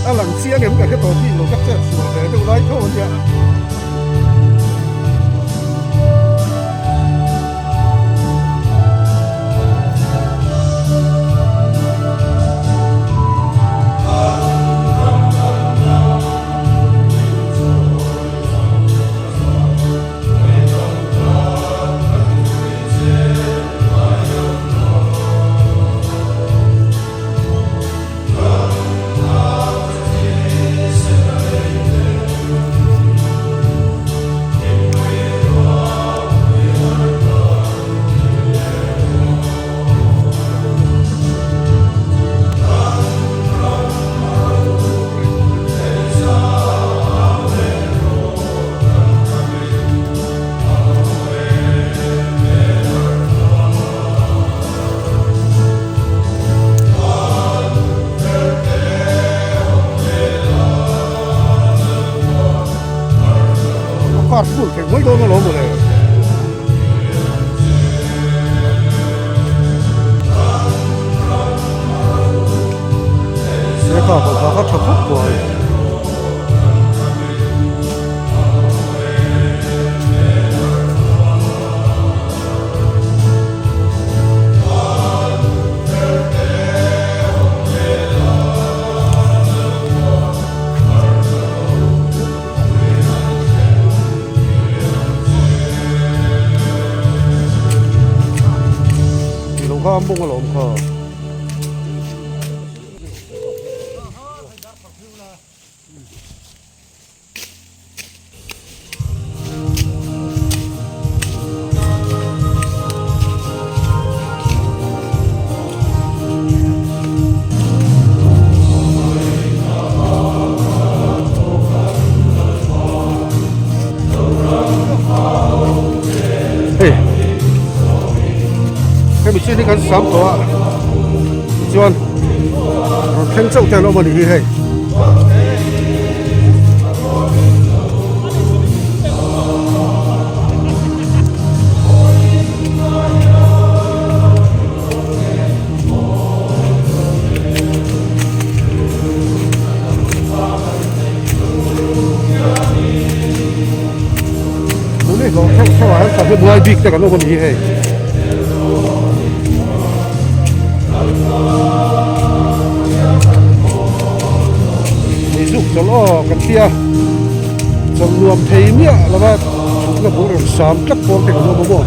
A lang chiang em ka hre tawh bik lo ka chet sual ve deuh lai tho a nia. A car full thei mai dawn alawm mawle. He car pawh kha a tha khawp mai. Lo kha a mawng alawm kha. Hei hemi chin hi kan sam tawh a tichuan rawn thleng chauh te an awm a ni hi hei. Tuni hlawh theuh theuh ah hian sahnem ngai bik te kan awm a ni hi hei. kan tia chawlh nuam thei miah lova thutna bul rawn sam tlat pawn te kan awm a maw.